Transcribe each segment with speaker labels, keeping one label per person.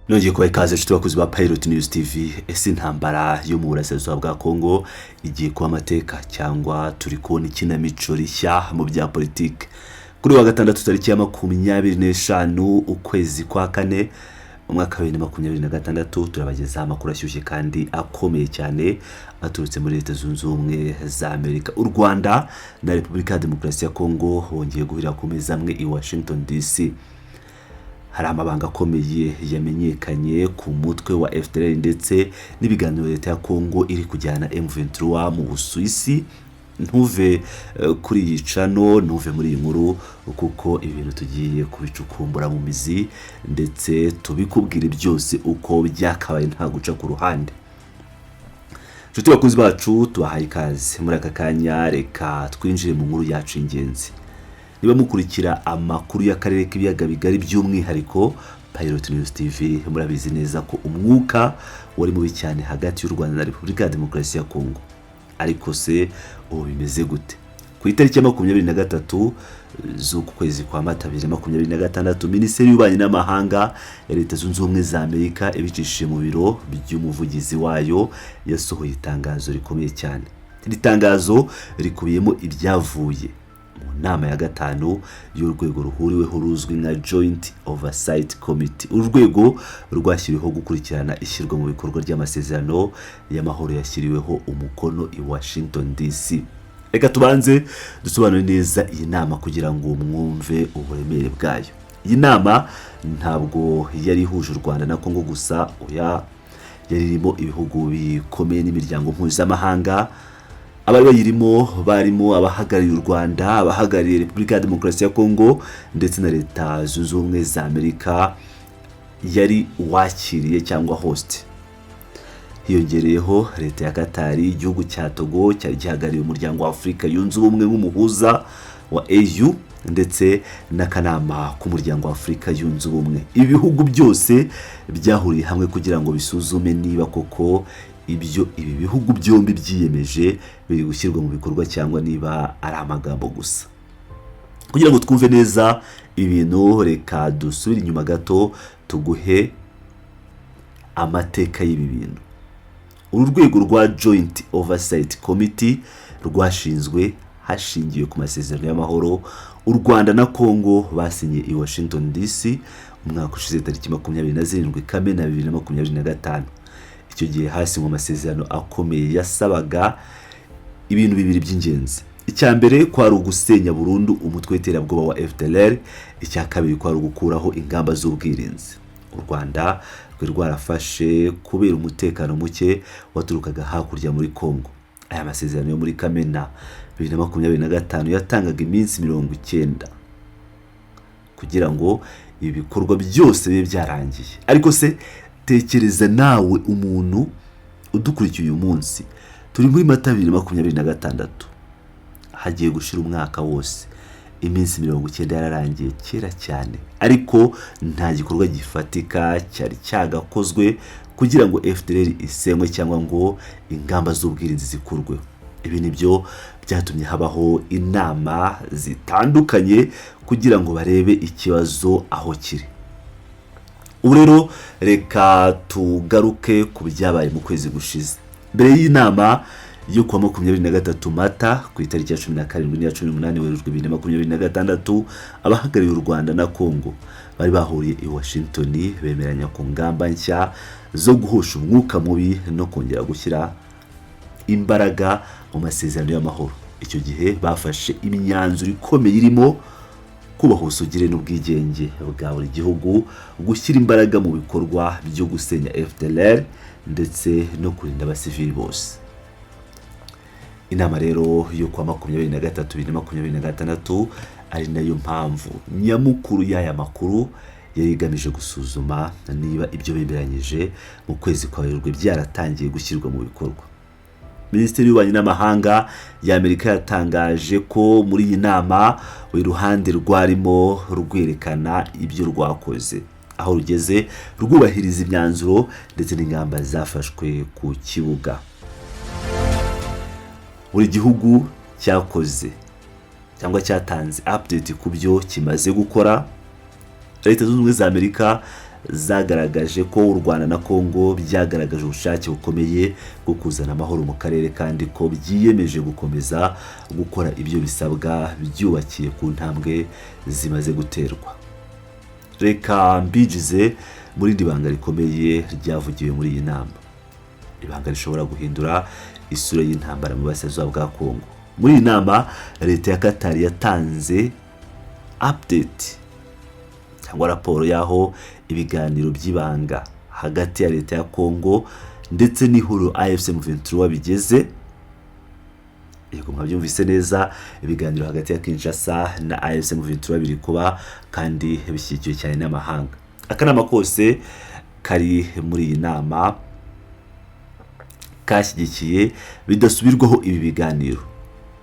Speaker 1: Nongeye kubaha ikaze, inshuti bakunzi ba Pilot News TV. Ese intambara yo mu burasirazuba bwa Congo igiye kuba amateka, cyangwa turi kubona ikinamico rishya mu bya politiki? Kuri wa gatandatu, tariki ya 25 ukwezi kwa kane, umwaka wa 2026, turabagezaho amakuru ashyushye kandi akomeye cyane aturutse muri Leta Zunze Ubumwe za Amerika. U Rwanda na Repubulika ya Demokarasi ya Congo bongeye guhurira ku meza amwe i Washington DC. Hari amabanga akomeye yamenyekanye ku mutwe wa FDLR ndetse n'ibiganiro leta ya Congo iri kujyana M23 mu Busuwisi. Ntuve kuri iyi channel, ntuve muri iyi nkuru, kuko ibintu tugiye kubicukumbura mu mizi ndetse tubikubwire byose uko byakabaye, nta guca ku ruhande. Inshuti bakunzi bacu, tubahaye ikaze muri aka kanya. Reka twinjire mu nkuru yacu y'ingenzi. Niba mukurikira amakuru y'akarere k'ibiyaga bigari, by'umwihariko Pilot News TV, murabizi neza ko umwuka wari mubi cyane hagati y'u Rwanda na Repubulika ya Demokarasi ya Kongo. Ariko se ubu bimeze gute? Ku itariki ya 23 z'uku kwezi kwa Mata 2026, Minisiteri y'Ububanyi n'Amahanga ya Leta Zunze Ubumwe za Amerika, ibicishije mu biro by'umuvugizi wayo, yasohoye itangazo rikomeye cyane. Iri tangazo rikubiyemo ibyavuye mu nama ya gatanu y'urwego ruhuriweho ruzwi nka Joint Oversight Committee. Uru rwego rwashyiriweho gukurikirana ishyirwa mu bikorwa ry'amasezerano y'amahoro yashyiriweho umukono i Washington DC. Reka tubanze dusobanure neza iyi nama kugira ngo mwumve uburemere bwayo. Iyi nama ntabwo yari ihuje u Rwanda na Congo gusa, oya, yari irimo ibihugu bikomeye n'imiryango mpuzamahanga. Abari bayirimo barimo abahagarariye u Rwanda, abahagarariye Repubulika ya Demokarasi ya Kongo ndetse na Leta Zunze Ubumwe za Amerika yari uwakiriye cyangwa host. Hiyongereyeho leta ya Katari, igihugu cya Togo cyari gihagarariye Umuryango wa Afurika Yunze Ubumwe nk'umuhuza wa AU, ndetse n'akanama k'Umuryango wa Afurika Yunze Ubumwe. Ibi bihugu byose byahuriye hamwe kugira ngo bisuzume niba koko ibyo ibi bihugu byombi byiyemeje biri gushyirwa mu bikorwa, cyangwa niba ari amagambo gusa. Kugira ngo twumve neza ibintu, reka dusubire inyuma gato tuguhe amateka y'ibi bintu. Uru rwego rwa Joint Oversight Committee rwashinzwe hashingiwe ku masezerano y'amahoro u Rwanda na Congo basinye i Washington DC umwaka ushize, tariki 27 Kamena 2025. Icyo gihe hasinywe amasezerano akomeye yasabaga ibintu bibiri by'ingenzi. Icya mbere kwari ugusenya burundu umutwe w'iterabwoba wa FDLR. Icya kabiri kwari ugukuraho ingamba z'ubwirinzi u Rwanda rwari rwarafashe kubera umutekano muke waturukaga hakurya muri Congo. Aya masezerano yo muri Kamena 2025 yatangaga iminsi 90 kugira ngo ibi bikorwa byose bibe byarangiye. Ariko se tekereza nawe, umuntu udukurikiye uyu munsi, turi muri Mata 2026, hagiye gushira umwaka wose, iminsi 90 yararangiye kera cyane, ariko nta gikorwa gifatika cyari cyagakozwe kugira ngo FDLR isenywe cyangwa ngo ingamba z'ubwirinzi zikurweho. Ibi nibyo byatumye habaho inama zitandukanye kugira ngo barebe ikibazo aho kiri. Ubu rero reka tugaruke ku byabaye mu kwezi gushize. Mbere y'inama yo kuwa 23 Mata, ku itariki ya 17 n'iya 18 Werurwe 2026, abahagarariye u Rwanda na Congo bari bahuriye i Washington, bemeranya ku ngamba nshya zo guhosha umwuka mubi no kongera gushyira imbaraga mu masezerano y'amahoro. Icyo gihe bafashe imyanzuro ikomeye irimo kubaha ubusugire n'ubwigenge bwa buri gihugu, gushyira imbaraga mu bikorwa byo gusenya FDLR ndetse no kurinda abasivili bose. Inama rero yo kuwa 23 2026, ari nayo mpamvu nyamukuru y'aya makuru, yari igamije gusuzuma niba ibyo bemeranyije mu kwezi kwa Werurwe byaratangiye gushyirwa mu bikorwa. Minisiteri y'Ububanyi n'Amahanga ya Amerika yatangaje ko muri iyi nama buri ruhande rwarimo rwerekana ibyo rwakoze, aho rugeze rwubahiriza imyanzuro ndetse n'ingamba zafashwe ku kibuga. Buri gihugu cyakoze cyangwa cyatanze update ku byo kimaze gukora. Leta Zunze Ubumwe za Amerika Zagaragaje ko u Rwanda na Kongo byagaragaje ubushake bukomeye bwo kuzana amahoro mu karere, kandi ko byiyemeje gukomeza gukora ibyo bisabwa byubakiye ku ntambwe zimaze guterwa. Reka mbigize muri iri banga rikomeye ryavugiwe muri iyi nama, ibanga rishobora guhindura isura y'intambara mu burasirazuba bwa Kongo. Muri iyi nama, leta ya Qatar yatanze update cyangwa raporo y'aho ibiganiro by'ibanga hagati ya leta ya Kongo ndetse n'ihuriro AFC M23 bigeze. Yego, mwabyumvise neza, ibiganiro hagati ya Kinshasa na AFC M23 biri kuba kandi bishyigikiwe cyane n'amahanga. Akanama kose kari muri iyi nama kashyigikiye bidasubirwaho ibi biganiro.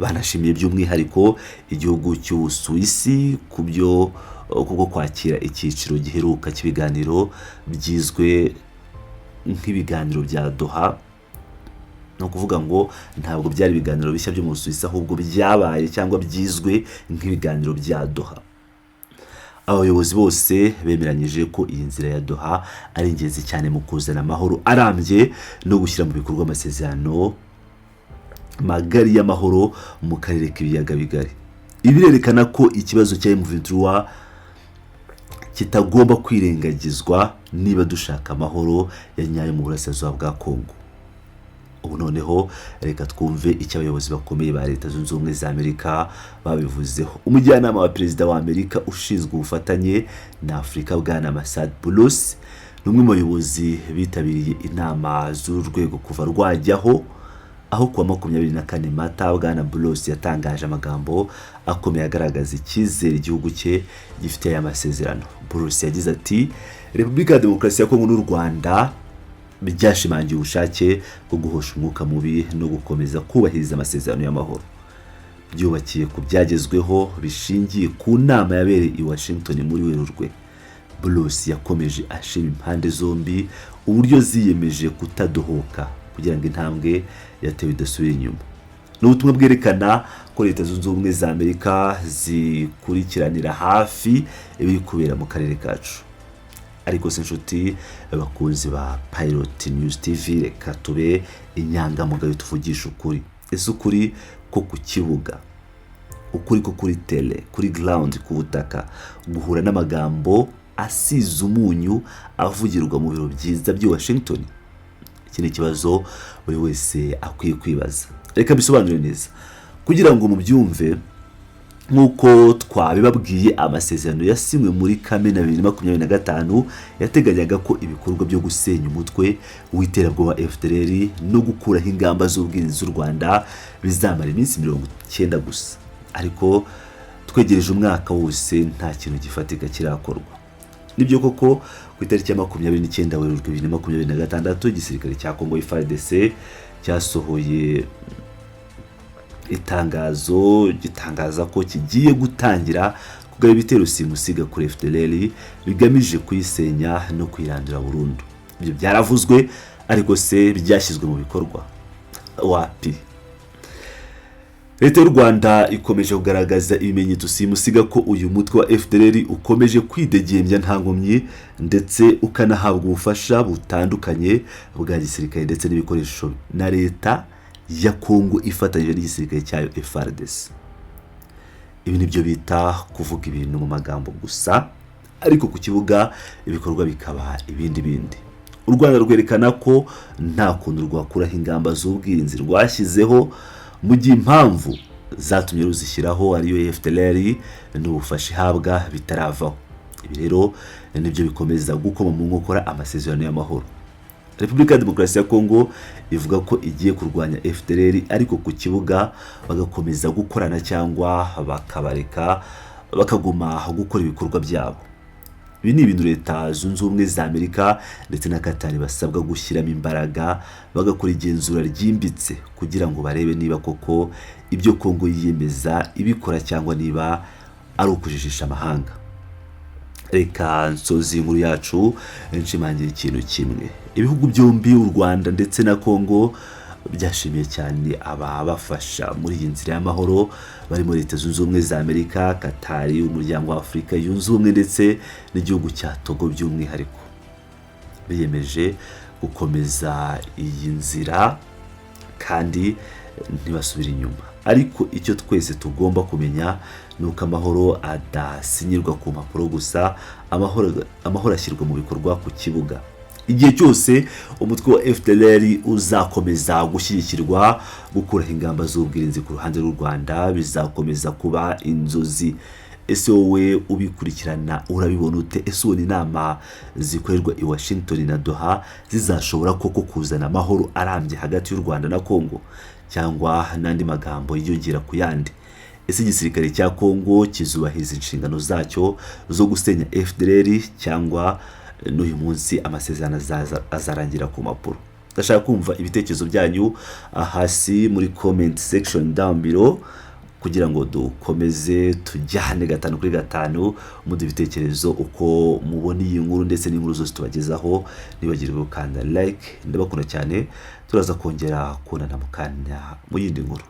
Speaker 1: Banashimiye by'umwihariko igihugu cy'Ubusuwisi ku byo kubwo kwakira icyiciro giheruka cy'ibiganiro byizwe nk'ibiganiro bya Doha. Ni ukuvuga ngo ntabwo byari ibiganiro bishya byo mu Busuwisi, ahubwo byabaye cyangwa byizwe nk'ibiganiro bya Doha. Abayobozi bose bemeranyije ko iyi nzira ya Doha ari ingenzi cyane mu kuzana amahoro arambye no gushyira mu bikorwa amasezerano magari y'amahoro mu karere k'Ibiyaga Bigari. Ibi birerekana ko ikibazo cya M23 kitagomba kwirengagizwa niba dushaka amahoro ya nyayo mu burasirazuba bwa Kongo. Ubu noneho reka twumve icyo abayobozi bakomeye ba Leta Zunze Ubumwe za Amerika babivuzeho. Umujyanama wa perezida wa Amerika ushinzwe ubufatanye na Afurika, bwana Massad Boulos, ni umwe mu bayobozi bitabiriye inama z'urwego kuva rwajyaho, aho kuwa 24 Mata bwana Boulos yatangaje amagambo akomeye agaragaza icyizere igihugu cye gifite aya masezerano. Boulos yagize ati: "Repubulika ya Demokarasi ya Kongo n'u Rwanda byashimangiye ubushake bwo guhosha umwuka mubi no gukomeza kubahiriza amasezerano y'amahoro byubakiye ku byagezweho bishingiye ku nama yabereye i Washington muri Werurwe." Boulos yakomeje ashima impande zombi uburyo ziyemeje kutadohoka kugira ngo intambwe yatewe idasubira inyuma. Ni ubutumwa bwerekana ko Leta Zunze Ubumwe za Amerika zikurikiranira hafi ibiri kubera mu karere kacu. Ariko se inshuti bakunzi ba Pilot News TV, reka tube inyangamugayo, tuvugisha ukuri. Ese ukuri ko ku kibuga, ukuri ko kuri terrain, kuri ground, ku butaka, guhura n'amagambo asize umunyu avugirwa mu biro byiza by'i Washington? Iki ni ikibazo buri wese akwiye kwibaza. Reka bisobanure neza kugira ngo mubyumve. Nk'uko twabibabwiye, amasezerano yasinywe muri Kamena 2025 yateganyaga ko ibikorwa byo gusenya umutwe w'iterabwoba FDLR no gukuraho ingamba z'ubwirinzi z'u Rwanda bizamara iminsi 90 gusa, ariko twegereje umwaka wose nta kintu gifatika kirakorwa. Nibyo koko, ku itariki ya 29 Werurwe 2026, igisirikare cya Kongo FARDC cyasohoye itangazo gitangaza ko kigiye gutangira kugaba ibitero simusiga kuri FDLR bigamije kuyisenya no kuyirandura burundu. Ibyo byaravuzwe, ariko se byashyizwe mu bikorwa? Wapi. Leta y'u Rwanda ikomeje kugaragaza ibimenyetso simusiga ko uyu mutwe wa FDLR ukomeje kwidegembya nta nkomyi, ndetse ukanahabwa ubufasha butandukanye bwa gisirikare ndetse n'ibikoresho na leta ya Kongo ifatanyije n'igisirikare cyayo FARDC. Ibi nibyo bita kuvuga ibintu mu magambo gusa, ariko ku kibuga ibikorwa bikaba ibindi bindi. U Rwanda rwerekana ko nta kuntu rwakuraho ingamba z'ubwirinzi rwashyizeho mu gihe impamvu zatumye ruzishyiraho, ariyo FDLR n'ubufasha ihabwa, bitaravaho. Ibi rero nibyo bikomeza gukoma mu nkokora amasezerano y'amahoro. Repubulika ya Demokarasi ya Kongo ivuga ko igiye kurwanya FDLR, ariko ku kibuga bagakomeza gukorana cyangwa bakabareka bakaguma gukora ibikorwa byabo. Ibi ni ibintu Leta Zunze Ubumwe za Amerika ndetse na Qatar basabwa gushyiramo imbaraga, bagakora igenzura ryimbitse kugira ngo barebe niba koko ibyo Kongo yiyemeza ibikora cyangwa niba ari ukujijisha amahanga. Reka nsoze inkuru yacu nshimangira ikintu kimwe: ibihugu byombi, u Rwanda ndetse na Kongo, byashimiye cyane ababafasha muri iyi nzira y'amahoro, barimo Leta Zunze Ubumwe za Amerika, Katari, Umuryango wa Afurika Yunze Ubumwe ndetse n'igihugu cya Togo by'umwihariko. Biyemeje gukomeza iyi nzira kandi ntibasubire inyuma. Ariko icyo twese tugomba kumenya ni uko amahoro adasinyirwa ku mpapuro gusa. Amahoro ashyirwa mu bikorwa ku kibuga. Igihe cyose umutwe wa FDLR uzakomeza gushyigikirwa, gukuraho ingamba z'ubwirinzi ku ruhande rw'u Rwanda bizakomeza kuba inzozi. Ese wowe ubikurikirana urabibona ute? Ese ubona inama zikorerwa i Washington na Doha zizashobora koko kuzana amahoro arambye hagati y'u Rwanda na Congo, cyangwa n'andi magambo yiyongera ku yandi? Ese igisirikare cya Congo kizubahiriza inshingano zacyo zo gusenya FDLR, cyangwa n'uyu munsi amasezerano azarangira ku mpapuro? Ndashaka kumva ibitekerezo byanyu hasi muri comment section down below, kugira ngo dukomeze tujyane gatanu kuri gatanu. Muduha ibitekerezo uko mubona iyi nkuru ndetse n'inkuru zose tubagezaho. Ntibagirwe gukanda like. Ndabakunda cyane. Turaza kongera kubonana mu kanya mu yindi nkuru.